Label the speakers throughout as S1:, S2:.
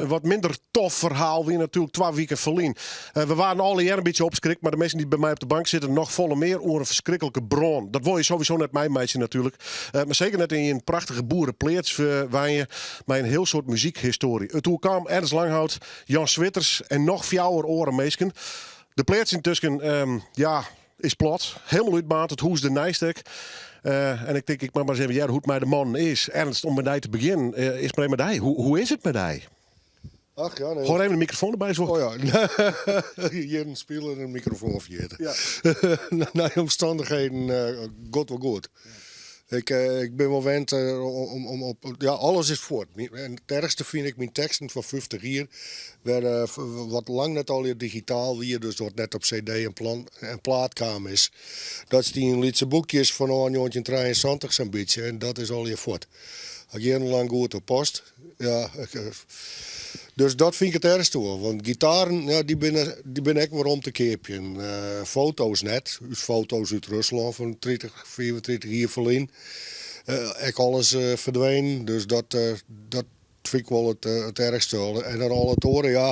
S1: In wat minder tof ferhaal wie natuerlik twa wiken ferlyn. We waarden allegear in bytsje opskrikt, mar de minsken dy't by my op de bank sitte noch folle mear oer in ferskriklike brân. Dat wol je sowieso net meimeitsje natuerlik. Mar seker net yn in prachtige boerepleats wenje mei in hiel soad muzykhistoarje. It oerkaam Ernst Langhout, Jan Switters en noch fjouwer oare minsken. De pleats yntusken, ja, is plat. Helemaal útbaarnd, it hûs derneist ek. En ik tink, ik moat mar ris even hearre hoe't it mei de mannen is. Ernst, om mei dy te begjinnen, is mar even mei dy. Hoe is it mei dy?
S2: Ach ja, nee.
S1: Hâld even de mikrofoan derby.
S2: Oh ja, jierren spile en in mikrofoan ferjitten.
S1: Ja.
S2: Nei omstannichheden giet wol goed. Ik, ik bin wol wend om op, ja, alles is fuort. En it erchste fyn ik myn teksten fan 50 jier, wêr wat lang net allegear digitaal wie, dus wat net op CD en plan en plaat kaam is. Dat stie yn lytse boekjes fanôf 1973 sa'n bytsje en dat is allegear fuort. Ha ik jierrenlang goed oppast. Ja, dus dat fyn ik it erchste wol. Want gitaren, ja, dy binne, dy binne ek werom te keapjen. Foto's net. Us foto's út Ruslân fan 30, 35 jier ferlyn. Ek alles ferdwenen. Dus dat, dat fyn ik wol it, it erchste. En dan al it oare, ja.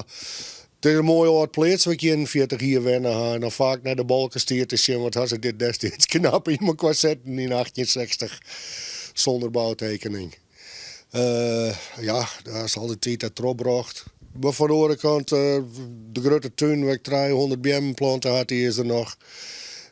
S2: It is in moaie âld pleats wêr't ik 41 jier wenne ha. En dan faak nei de balken stie te sjen, wat ha se dit destiids knap yn mekoar setten yn 1860. Sûnder boutekening. Ja, dêr hast al dy tiid dat trochbrocht. Mar fan de oare kant, de grutte tún wêr't ik 300 beammen plante ha, dy is der noch.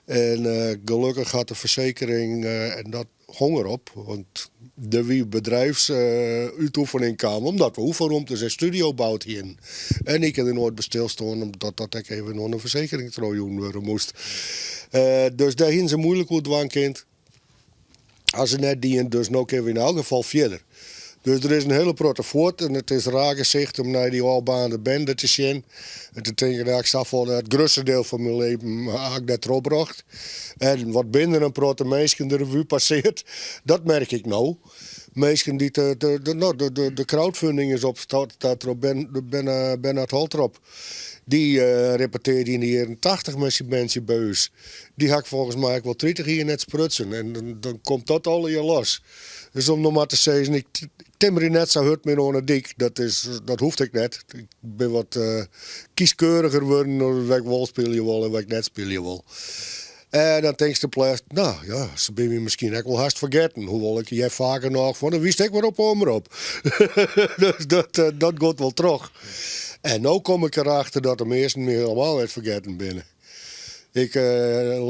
S2: En gelokkich hat de fersekering en dat hong erop, want der wie bedrijfsútoefening kaam omdat we oefenromtes en studio boud hienen. En ik ha der noait by stilstien omdat dat ek even oan de fersekering trochjûn wurde moast. Dus dêr hienen se moeilik oer dwaan kind. Ha se net dien, dus no kinne we yn elk gefal fierder. Dus der is in hiele protte fuort en it is raar gesicht om nei dy ôfbaarnde bende te sjen en te tinken dat ik safolle, it grutste deel fan myn leven ha ik dêr trochbrocht. En wat binne der in protte minsken de revue passeard, dat merk ik no. Minsken dy't de, no, de crowdfunding is opstart troch Bernard Holtrop. Dy repetearde yn de jierren tachtich mei syn bandsje by ús. Dy ha ik folgens my ek wol 30 jier net sprutsen en dan komt dat allegear los. Dus om no mar te sizzen, ik timmerje net sa hurd mear oan 'e dyk, dat is, dat hoecht ek net. Ik bin wat kieskeuriger wurden oer wêr't ik wol spylje wol en wêr't ik net spylje wol. En dan tinkst op 't lêst, no ja, se binne my miskien ek wol hast fergetten. Hoewol ik hear faker noch fan, dan wiest ek wer op 'e omrop. Dus dat, dat giet wol troch. En no kom ik erachter dat de measten my helemaal net fergetten binne. Ik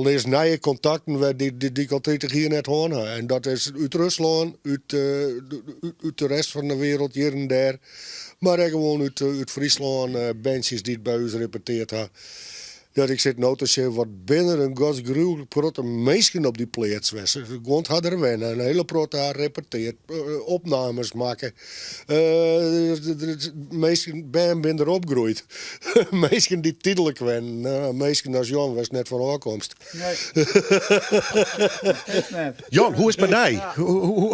S2: lis nije kontakten wer dy't ik al 30 jier net hân ha. En dat is út Ruslân, út út de rest fan de wereld hjir en dêr. Mar ek gewoan út Fryslân, bandsjes dy't by ús repeteard ha. Dat ik sit no te sjen, wat binne der in godsgruwlik protte minsken op dy pleats west. Guon ha der wenne, in hiele protte ha repeteard, opnames makke. Minsken, bern binne der opgroeid. Minsken dy't tydlik wennen, minsken as Jan, wêr'tst net fan ôfkomst.
S3: Nee. Steeds net.
S1: Jan, hoe is it mei dy?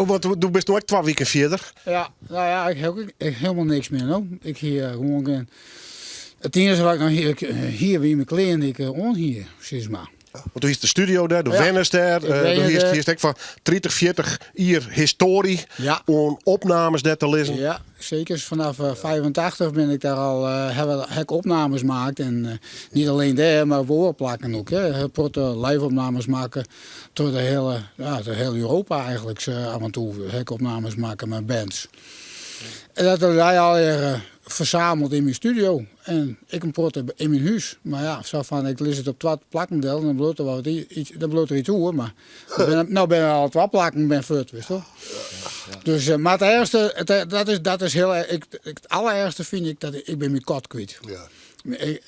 S1: Want do bist no ek twa wiken fierder.
S3: Ja, no ja, ik ha ek hielendal niks mear no. Ik hie gewoan gjin. It ienige wat ik noch hie, hie wie myn klean dy't ik oan hie, sis mar.
S1: Want do hiest de studio dêr, do wennest dêr, do hiest, hiest ek fan 30, 40 jier histoarje oan opnames dêr te lizzen.
S3: Ja, seker. Vanaf 85 bin ik dêr al, ha ik opnames maakt. En niet alleen dêr, mar op oare plakken ek. In protte live-opnames makke troch de hiele, ja, troch hiel Europa eigentlik. Af en toe ha ik opnames makke mei bands. En dat ha wy allegear fersameld yn myn studio. En ek in protte yn myn hûs. Mar ja, sa fan ik lis it op twa plakken del, dan bliuwt der wat iets, dan bliuwt der iets oer. Mar no binne al twa plakken bin fuort, witst wol. Dus, eh, mar it erchste, it, dat is, dat is hiel, ik, it allererchste fyn ik dat ik bin myn kat kwyt.
S2: Ja.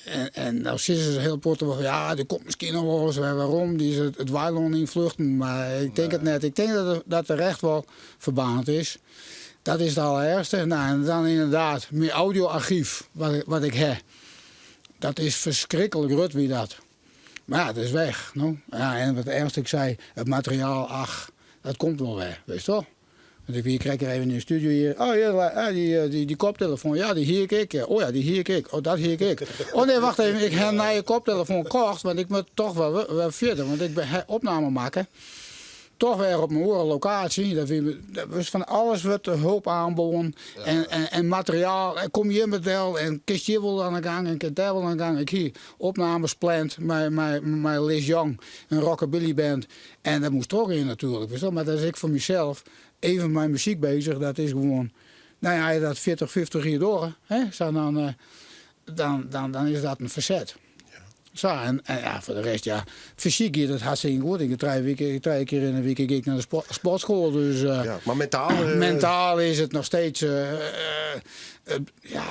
S3: En, en nou sizze se hiel protte wol, ja, dy komt miskien noch wol ris wer werom, dy is it, it weilân yn fluchten, mar ik tink it net. Ik tink dat, dat er echt wol ferbaarnd is. Dat is it allererchste. Nou, en dan ynderdaad, myn audioargyf wat, wat ik ha, dat is ferskriklik grut wie dat. Mar ja, it is weg, no. Ja, en wat erchste ik sei, it materiaal, ach, dat komt wol wer, witst wol. Want ik wie krekt even yn de studio hjir. Oh ja, dy, dy, dy koptelefoan, ja, dy hie ik ek. Oh ja, dy hie ik ek. Oh, dat hie ik ek. Oh nee, wacht even, ik ha in nije koptelefoan kocht, want ik moat toch wol wer fierder, want ik ha opname makke. Toch wer op in oare lokaasje. Dat wie, dat was fan alles wurdt hulp oanbean en, en, en materiaal. En kom hjir mar del en kinst hjir wol oan de gang en kinst dêr wol oan de gang. Ik hie opnames pland mei, mei, mei Liz Young, in rockabilly band. En dat moast trochgean natuerlik. Witst wol. Mar dat is ek foar mysels even mei muzyk bezich. Dat is gewoan, no ja, as je dat 40, 50 jier dogge, hè, sa dan, eh, dan, dan, dan is dat in ferset. Sa, en, en ja, foar de rest, ja, fysyk giet it hartstikke goed. Ik trije wike, trije kear yn 'e wike gean ik nei de sport, sportschool. Dus eh,
S1: Ja, mar mentaal... eh,
S3: mentaal is it noch steeds. eh, ja,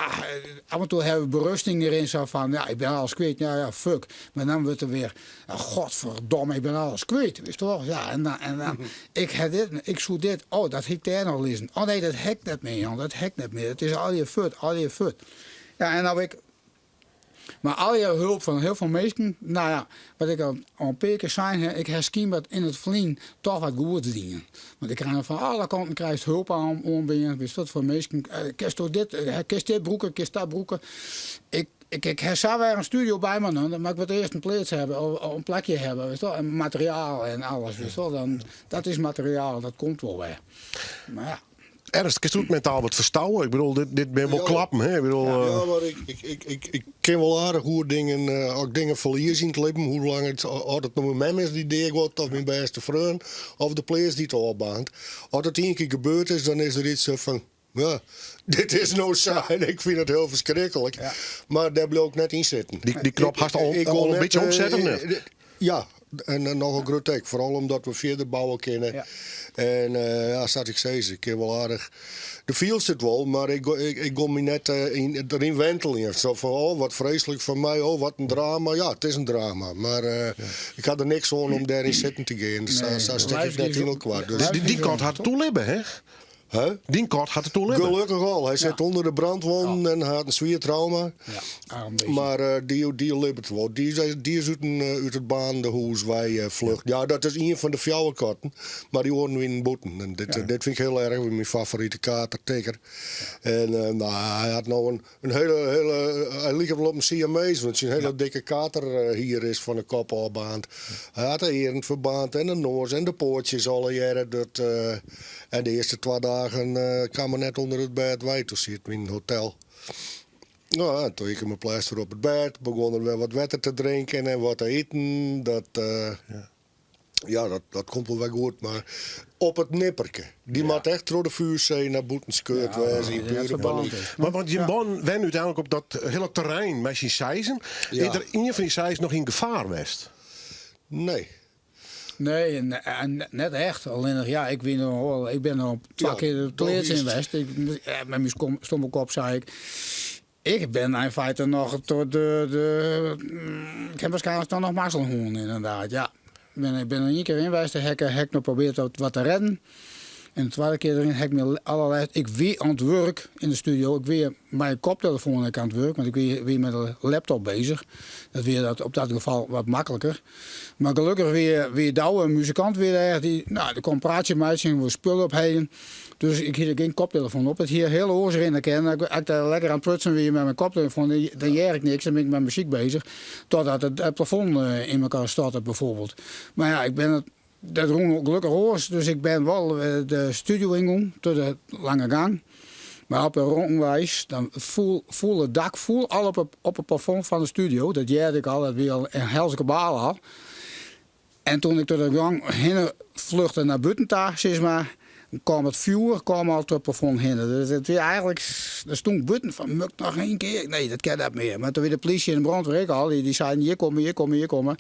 S3: af en toe ha we berusting deryn, sa fan, ja, ik bin alles kwyt. Ja, ja, fuck. Mar dan wurdt der wer, ja, godverdomme, ik bin alles kwyt. Witst wol? Ja, en dan, en dan ik ha dit, ik soe dit, oh, dat hie ik dêr noch lizzen. Oh nee, dat ha ik net mear, jong, dat ha ik net mear. It is allegear fuort, allegear fuort. Ja, en nou ik, mar allegear hulp fan hiel folle minsken. No ja, wat ik al in pear kear sein ha, ik ha skynber yn it ferline toch wat goeds dien. Want ik krij fan alle kanten krijst hulp oan, oanbean. Witst wat foar minsken, kinsto dit, kinst dit brûke, kinst dat brûke. Ik, ik, ik ha sa wer in studio by my dan, mar ik moat earst in pleats hawwe, of in plakje hawwe, witst wol, en materiaal en alles, witst wol. Dan, dat is materiaal, dat komt wol wer. Mar ja.
S1: Ernst, kinst it mentaal wat ferstouwe? Ik bedoel, dit, dit binne wol
S2: Ja.
S1: klappen, hè? Ik bedoel,
S2: Ja,
S1: eh,
S2: mar ik, ik, ik, ik, ik kin wol aardich oer dingen, eh, as ik dingen ferlies yn it libben, hoe lang it, as it no myn mem is dy't deagiet, of myn bêste freon, of de pleats dy't ôfbaarnt. As it ien kear gebeurd is, dan is der yts fan, ja, dit is no sa en ik fyn it hiel ferskriklik. Mar dêr bliuw ik net yn sitten.
S1: Dy, dy knop hast al,
S2: Ik
S1: al
S2: wol
S1: in
S2: net,
S1: bytsje
S2: eh,
S1: omset, of net?
S2: eh, Ja, en eh, nochal grut ek. Foaral omdat we fierder bouwe kinne.
S3: Ja.
S2: En eh, ja, sa't ik sis, ik kin wol aardich. Do fielst it wol, mar ik, ik, ik gean my net eh, yn, deryn wenteljen. Sa fan, oh, wat freeslik fan my, oh, wat in drama. Ja, it is in drama, mar eh, ik ha der niks oan om dêryn sitten te gean. Sa,
S3: Nee,
S2: sa stik ik net yn elkoar. Dus,
S1: Dy, dy kat hat it oerlibbe, hè?
S2: Huh?
S1: Dyn kat hat it oerlibbe.
S2: Gelokkich al. Hy sit ûnder de brandwonden en hat in swier trauma.
S3: Ja, aarm bistje.
S2: Mar eh, dy, dy libbet wol. Dy is, dy is út, in, eh, út it baarnende hûs wei eh, flucht. Ja, dat is ien fan de fjouwer katten. Mar dy oaren wienen bûten. En dit, dit fyn ik hiel erch. Wie myn favorite kater, Tikker. En eh, no, hy hat no in, in hiele, hiele, hy liket wol op in Siamees, want syn hiele dikke kater eh, hier is fan de kop ôfbaarnd. Hy hat de earen ferbaarnd en de noas en de poatsjes allegearre. Dat, eh, en de earste twa dagen eh, kaam er net ûnder it bêd wei. Toen sieten we yn in hotel. No, en toen hie ik him in pleister op it bêd, begûn er wer wat wetter te drinken en wat te iten. Dat, eh, ja, dat, dat komt wol wer goed, mar op it nipperke. Dy moat echt troch de fjoersee nei bûten skeurd wêze yn
S3: Ja,
S2: pure
S3: ferbaarnd
S2: panyk.
S3: is.
S1: Maar want jim man wenne úteinlik op dat hiele terrein mei syn seizen.
S2: Ja.
S1: Is der ien fan dy seis noch yn gefaar west?
S2: Nee.
S3: Nee, en, en net echt. Allinnich, ja, ik wie noch wol, ik bin noch twa
S2: Ja,
S3: kear de
S2: dat
S3: pleats yn
S2: wist.
S3: west. Ik, eh, mei myn skom- stomme kop sei ik, ik bin yn feite noch troch de, de ik ha waarskynlik dan noch mazzel hân, ynderdaad. Ja. Ik bin, ik bin der ien kear yn west, dêr ha ik, ha ik noch probearre wat, wat te rêden. En de twadde kear deryn ha ik my allerlêst. Ik wie oan it wurk yn de studio. Ik wie mei in koptelefoan ek oan it wurk, want ik wie, wie mei de laptop bezich. Dat wie dat, op dat gefal wat makliker. Mar gelokkich wie, wie Douwe, in muzikant, wie dêr. Dy, no, dy kwam praatsje meitsjen, woe spul opheljen. Dus ik hie der gjin koptelefoan op. It hie hiel oars rinne kinnen. As ik dêr lekker oan it prutsen wie mei myn koptelefoan, dan dan hear ik niks, dan bin ik mei muzyk bezich. Totdat it, it plafond eh, yn elkoar stoarte byfoarbyld. Mar ja, ik bin it, dat rûn gelokkich oars. Dus ik bin wol eh, de studio yngien, troch de lange gang. Mar op de rûnweis, dan foel, foel it dak foel al op it, op it plafond fan de studio. Dat hearde ik al, dat wie al in helse kabaal al. En toen ik troch de gang hinne fluchte nei bûten ta, sis mar, kaam it fjoer kaam al troch it plafond hinne. Dus it wie eigentlik, der stûn ik bûten fan, muk noch ien kear? Nee, dat kin net mear. Mar toen wie de polysje en de brânwacht ek al, dy, dy seiden hjir komme, hjir komme, hjir komme.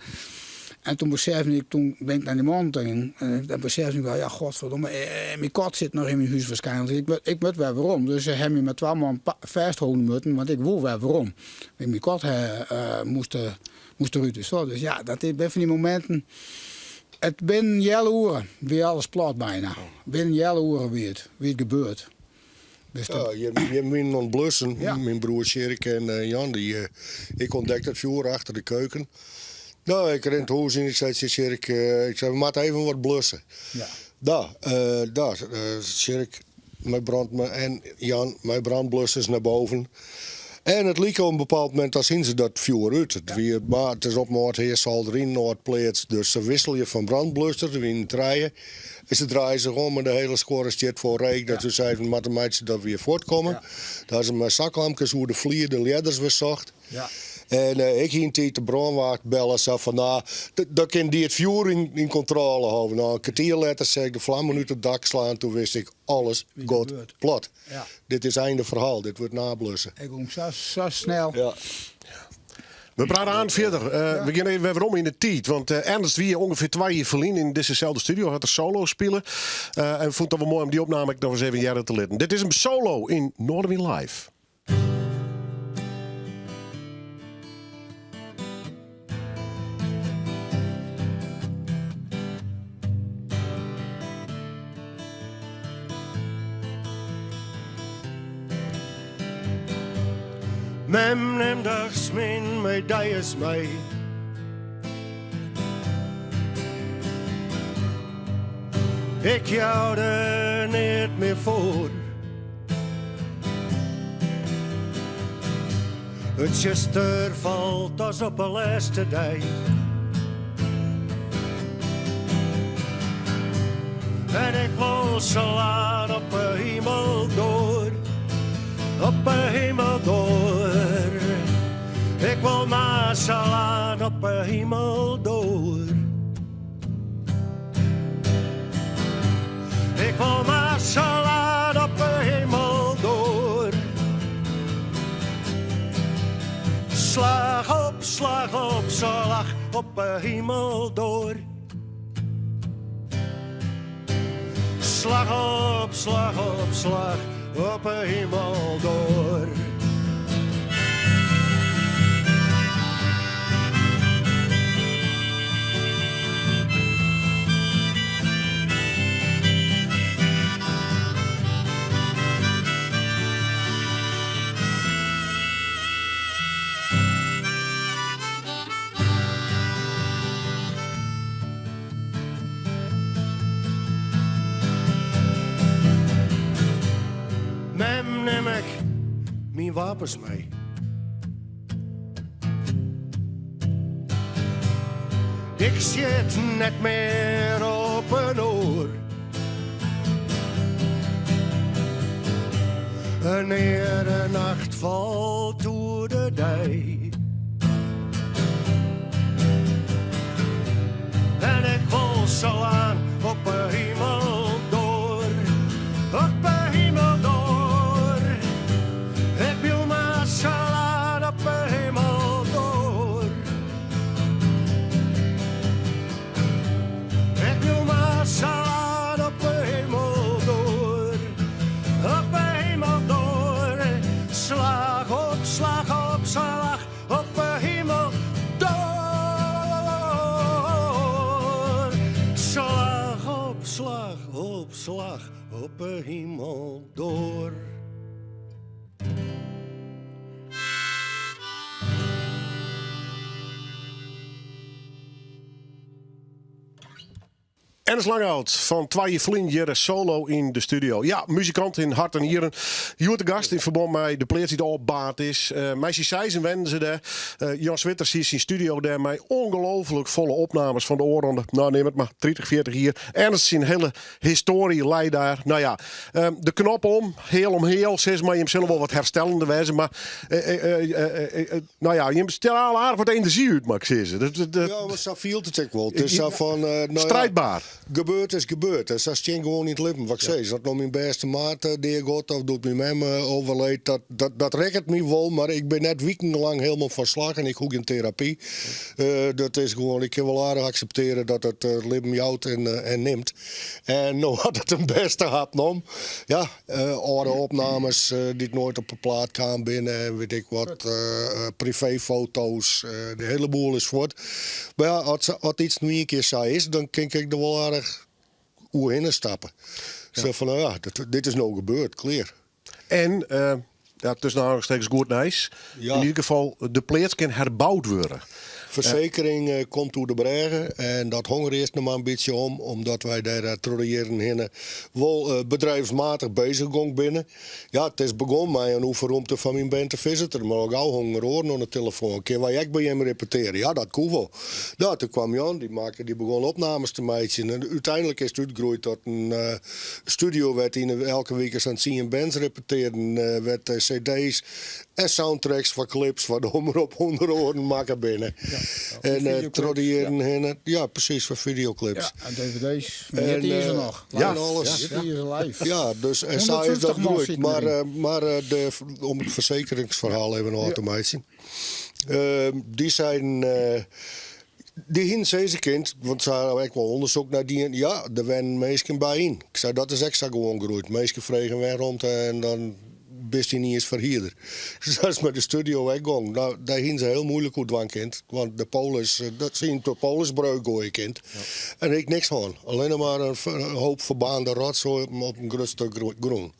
S3: En toen besefte ik, toen bin ik nei dy man ta gien. En dan besefte ik wel, ja, godverdomme, eh, myn kat sit noch yn myn hûs waarskynlik. Ik moat, ik moat wer werom. Dus se ha my mei twa man fêstholden moeten, want ik woe wer werom. Myn kat eh, moast, eh, moast derút. Dus, dus ja, dat binne fan dy mominten. It binnen in healoere wie alles plat byna. Binnen in healoere wie it, wie it gebeurd. Dus
S2: Ja, jim, jim wienen oan it blussen.
S3: Ja.
S2: Myn broer Sjerk en eh, Jan, dy, eh, ik ûntdekte it fjoer achter de keuken. No, ik rin it hûs yn, ik sei tsjin Sjerk, eh, ik sei, we moatte even wat blusse.
S3: Ja.
S2: Da, eh, da, eh, Sjerk mei brand en Jan mei brandblussers nei boven. En it like op in bepaald momint as hiene se dat fjoer út. It wie, mar it is op in âld heasolder yn in âld pleats, dus se wisselje fan brandblusser, der wiene trije. En se draaie sich om en de hiele skuorre stiet fol reek. Dat se seiden, we moatte meitsje dat we hjir fuortkomme. Daar ha se mei zaklampkes oer de flier de ljedders wer socht. En ik hie in tiid de brânwacht belle sa fan, no, dan kin dy it fjoer yn kontrôle hâlde. No, in kertier letter seach ik de flammen út it dak slaan, toen wist ik, alles giet plat. Dit is einde ferhaal, dit wurdt nablusse.
S3: It gong sa snel.
S2: Ja.
S1: We prate oan fierder. We gean even wer werom yn de tiid. Want Ernst wie ûngefear twa jier ferlyn yn dizzeselde studio, hat er solo spile. En fûn it dan wol moai om dy opname ek noch ris even hearre te litten. Dit is him solo yn Noardewyn Live.
S2: Mem, nim dochs myn medailles mei. Ik jou der neat mear foar. It tsjuster falt as op 'e lêste dei. En ik wol slaan op 'e himeldoar, op 'e himeldoar. Ik wol mar slaan op 'e himeldoar. Ik wol mar slaan op 'e himeldoar. Slach op slach op slach op 'e himeldoar. Slach op slach op slach op 'e himeldoar. Mem, nim ik myn wapens mei. Ik sjit net mear op in oar. In neare nacht falt oer de dei. En ik wol slaan op 'e himeldoar, op 'e himeldoar. Ik bliuw mar slaan op 'e himeldoar. Ik bliuw mar slaan op 'e himeldoar, op 'e himeldoar. Slach op slach op slach op 'e himeldoar. Slach op slach op slach op 'e himeldoar.
S1: Ernst Langhout fan twa jier ferlyn hjir solo yn de studio. Ja, muzikant yn hart en nieren. Hjoed te gast yn ferbân mei de pleats dy't ôfbaarnd is. Mei syn seizen wennen se dêr. Jan Switters hie syn studio dêr mei ongelooflik folle opnames fan de ôfrûne, no neam it mar, 30, 40 jier. Ernst syn hiele histoarje lei dêr. No ja, de knop om, heal om heal, sis mar. Jim sille wol wat herstellende wêze, mar No ja, jim strale aardich wat enerzjy út, moat ik sizze. Dat,
S2: Ja, mar sa fielt it ek wol. It is sa fan, no ja,
S1: strijdbaar.
S2: Gebeurd is gebeurd. En sa stean gewoan yn it libben. Wat ik sis, as no myn bêste maat deagiet of doe't myn mem overleed, dat rekket my wol, mar ik bin net wikenlang hielendal fan slach en ik hoech gjin terapy. Dat is gewoan, ik kin wol aardich akseptearje dat it libben jout en nimt. En no hat it in bêste hap nom. Ja, âlde opnames dy't noait op 'e plaat kaam binne en wit ik wat, privéfoto's, de hiele boel is fuort. Mar ja, as iets no ien kear sa is, dan kin ik der wol aardich oerhinne stappe. Sa fan, no ja, dit is no gebeurd, klear.
S1: En, ja, tussen aanhalingstekens goed nijs.
S2: Ja.
S1: Yn ieder gefal, de pleats kin herboud wurde.
S2: Fersekering komt oer de brêge en dat hong der earst noch mar in bytsje om, omdat wy dêr troch de jierren hinne wol bedrijfsmatig bezich gong binne. Ja, it is begûn mei in oefenrûmte foar myn band The Visitor, mar al gau hongen der oaren oan de telefoan. Kinne wy ek by jim repetearje? Ja, dat koe wol. No, toen kwam Jan, dy makke, dy begûn opnames te meitsjen en úteinlik is it útgroeid tot in studio wêr't yn elke wike sa'n tsien bands repetearden, wêr't cd's en soundtracks foar clips foar de Omrop ûnder oaren makke binne. En troch de jierren hinne, ja presys, foar videoclips.
S3: Ja, en dvd's. Maar dit is er noch.
S2: Ja, en alles.
S3: Dit is live.
S2: Ja, dus en sa is dat groeid. Mar, mar de, om it fersekeringsferhaal even ôf te meitsjen. Dy seiden, dy hienen sizze kind, want se hawwe ek wol ûndersyk nei dien, ja, der wennen minsken by yn. Ik sei, dat is ek sa gewoan groeid. Minsken fregen wenromte en dan bist yniens ferhierder. Sa is mei de studio ek gong. No, dêr hienen se hiel muoilik oer dwaan kind, want de polis, dat se hienen de polis breuk goaie kind. En ek niks hân. Allinne mar in hoop ferbaarnde rotsoai op in grut stik grûn.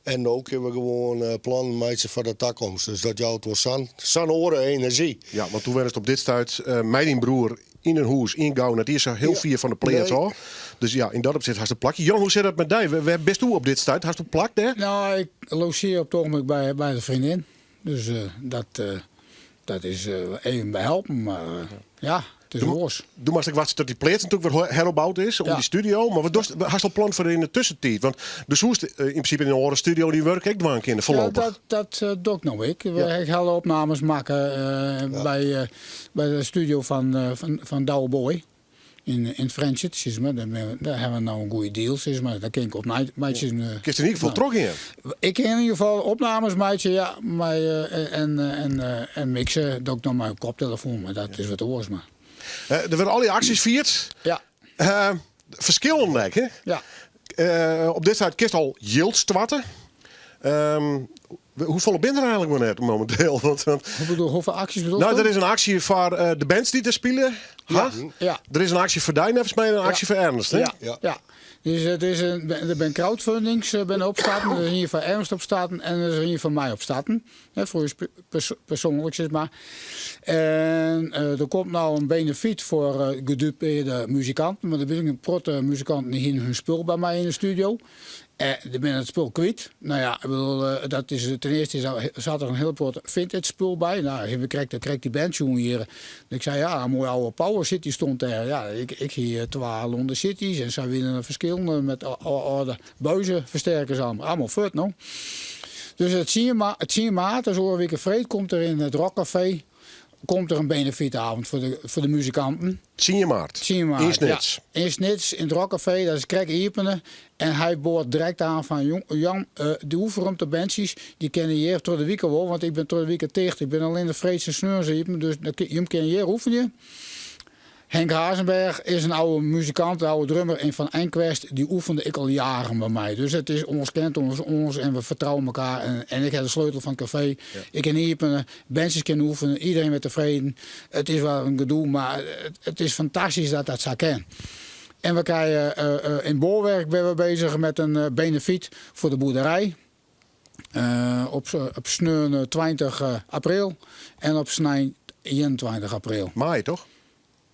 S2: En no kinne we gewoan plannen meitsje foar de takomst. Dus dat jout wol sa'n sa'n oare enerzjy.
S1: Ja, want doe wennest op dit stuit mei dyn broer yn in hûs yn Goutum. Net iens sa hiel fier fan de pleats ôf. Dus ja, yn dat opsicht hast in plakje. Jan, hoe sit dat mei dy? Wêr bisto op dit stuit? Hast in plak dêr?
S3: No, ik logear op it ogenblik by, by de freondin. Dus dat is even behelpen, mar ja, it is oars.
S1: Do moatst ek wachtsje tot dy pleats natuerlik wer heropboud is, om dy studio. Mar wat dochst, hast al plan foar yn de tussentiid? Want do soest yn prinsipe yn in oare studio dyn wurk ek dwaan kinne, foarlopich.
S3: Ja, dat doch ik no ek. Ik ha al opnames makke by de studio fan Douwe Boy. Yn yn Frjentsjer, sis mar. Dêr dêr hawwe we no in goede deal, sis mar. Dêr kin ik op meitsjen.
S1: Kinst yn ieder gefal trochgean?
S3: Ik kin yn ieder gefal opnames meitsje, ja. Mei, en, en, en mixe doch ik noch mei in koptelefoan, mar dat is wat oars. Mar.
S1: Der wurde allegear aksjes fierd.
S3: Ja.
S1: Ferskillende ek, hè?
S3: Ja.
S1: Op dit stuit kinst al jild stoarte. Hoefolle binne der eigenlik wol net mominteel? Want, want,
S3: Hoe bedoel, hoefolle aksjes bedoelst
S1: nou, der is in aksje foar de bands dy't der spylje. Ha?
S3: Ja.
S1: Der is in aksje foar dy, neffens my, en in aksje foar Ernst. Hè?
S3: Ja, ja. ja. Dus it is in, der binne crowdfundings binne opstarten. Der is ien foar Ernst opstarten en der is ien foar my opstarten. Hè, foar ús persoanlik, sis mar. En der komt no in benefyt foar gedupearde muzikanten. Want der binne in protte muzikanten dy hiene hun spul by my yn de studio. Dy binne it spul kwyt. No ja, ik bedoel, dat is, ten earste is, zat der in hiel protte vintage spul by. No, hawwe we krekt dy band sjoen hjir. Ik sei, ja, in moaie oude Power City stond dêr. Ja, ik hie twa London Cities en sa wiene der ferskillende met âlde buizenfersterkers allemaal. Allemaal fuort, no. Dus it 10 maart, dus oare wike freed, komt der yn it Rockcafé komt der in benefytavond foar de muzikanten.
S1: 10 maart.
S3: 10 maart,
S1: Yn Snits.
S3: Ja. Yn Snits, yn it Rockcafé, dat is krekt iepene. En hy bood direkt oan fan, jong, Jan, de oefenromte bandsjes, dy kinne hjir troch de wike wol, want ik bin troch de wike ticht. Ik bin allinne freeds en sneons iepen, dus jim kinne hjir oefenje. Henk Hazenberg is in oude muzikant, in oude drummer en van Enquest, dy oefende ek al jaren by my. Dus it is ons kent ons, ons en we fertrouwe elkoar. En ik ha de sleutel fan it kafee. Ik kin iepene, bandsjes kinne oefene, iedereen wer tefreden. It is wol in gedoe, mar it is fantastysk dat dat sa kin. En we krije yn Bolwerk binne we bezich met in benefyt foar de boerderij. Op sneon 20 april en op snein 21 april.
S1: Maaie, toch?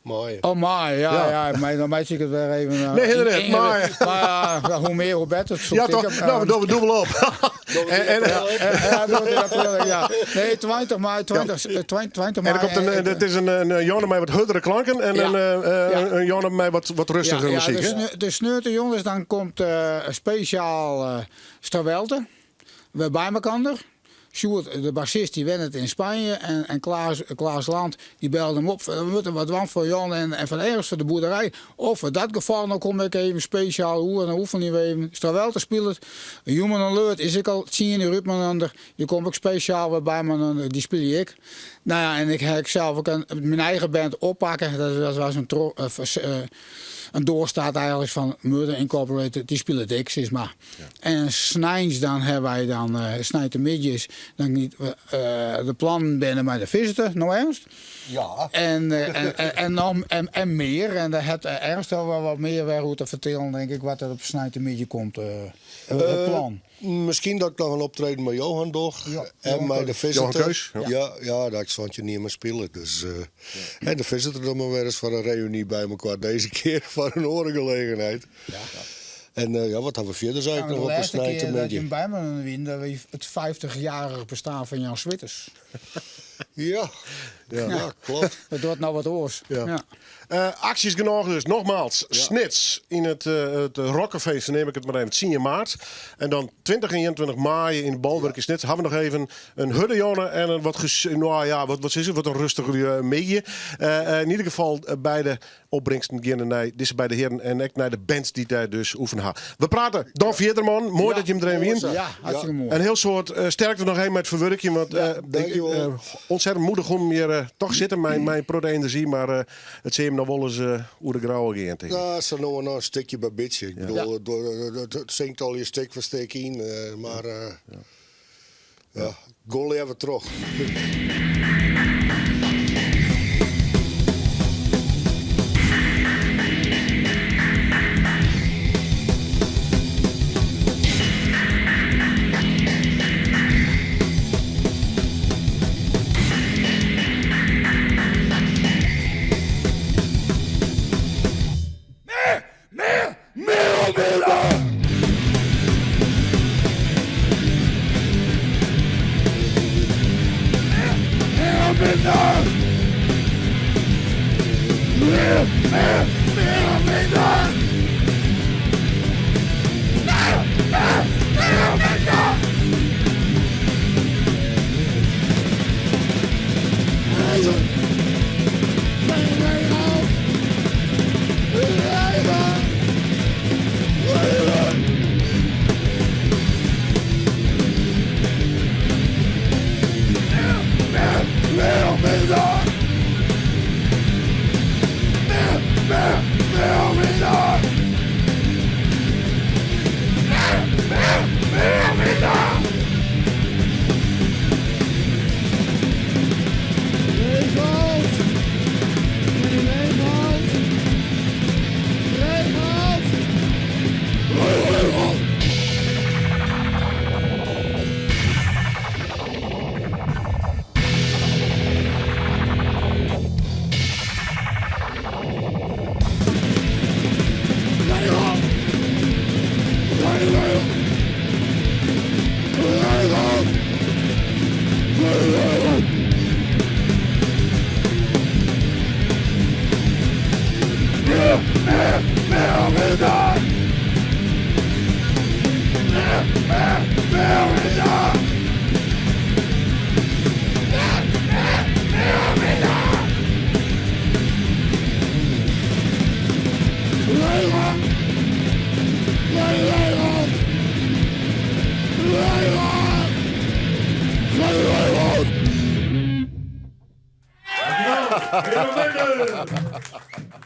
S2: Maaie.
S3: Oh, maaie, ja, ja. Maar dan meitsje ik it wer even.
S1: Nee, inderdaad, maaie.
S3: Mar ja, hoe mear, hoe better.
S1: Ja, toch? Nou, we dogge dûbel op.
S3: En, ja, doe it in april, ja. Nee, 20 mei, 20, 20 mei.
S1: En er komt in, het is in jûn mei wat hurdere klanken en in jûn mei wat rêstigere muzyk.
S3: Ja, de sneontejûns dan komt spesjaal Strawelte, wer by mekander. Sjoerd, de bassist, dy wennet yn Spanje en Klaas, Klaas Land, dy belde him op. We moatte wat dwaan foar Jan en foar Ernst foar de boerderij. Of foar dat gefal, no kom ik even spesjaal oer en dan oefenje we even. Strawelte spilet. Human Alert is ek al 10 jier út mei Dy kom ik spesjaal wer by mei dy spylje ik. Nou ja, en ik ha sels ek myn eigen band Oppakke. Dat was in in doorstart eigenlik fan Murder Incorporated. Dy spilet ek, sis mar. En sneins dan hawwe wy dan, sneintemiddeis, dan giet de plannen binne mei de Visitor, no Ernst?
S2: Ja.
S3: En, en, en, nog, en mear. En dêr hat Ernst al wol wat mear wer oer te fertellen, tink ik, wat der op sneintemiddei komt, it plan.
S2: Miskien dat ik noch in optreden mei Johan doch.
S3: Ja,
S2: en
S3: Johan
S2: mei de
S3: Keus.
S2: Visitor.
S1: Johan Keus, ja.
S2: Ja, ja, dat ik 17 jier mei spile. Dus, En de Visitor dan mar wer ris foar in reüny by mekoar. Dizze kear foar in oare gelegenheid. En ja, wat ha we fierders
S3: Ja,
S2: eigentlik
S3: de
S2: noch op de
S3: lêste kear dat
S2: sneintemiddei?
S3: jim by my wienen, dat wie it 50-jarich bestaan fan Jan Switters.
S2: Ja, ja. klopt.
S3: Dat docht no wat oars.
S1: Ja.
S3: Ja.
S1: Aksjes genôch dus. Nogmaals, Snits yn it, it Rokkefeest, neam ik it mar even, 10 maart. En dan 20 en 21 maaie yn Bolwurk yn Snits. Ha we noch even in hurde jonge en in wat, no ja, wat is it, wat in rêstige middei. Yn ieder gefal beide opbringsten geane nei dizze beide hearen en ek nei de bands dy't dêr dus oefene ha. We prate dan fierder, man. Moai dat jim der even wienen.
S3: Ja, hartstikke moai.
S1: In hiel soad sterkte noch even mei it ferwurkjen. Want
S2: dankjewol.
S1: Ontzettend moedich om hjir toch sitten mei in protte enerzjy. Mar it sil jim noch wolris oer de grouwe gean, tink ik.
S2: Nou, sa no en dan in stikje by bytsje. Ik bedoel, it sinkt allegear stik foar stik yn. Mar ja, gean leaver troch.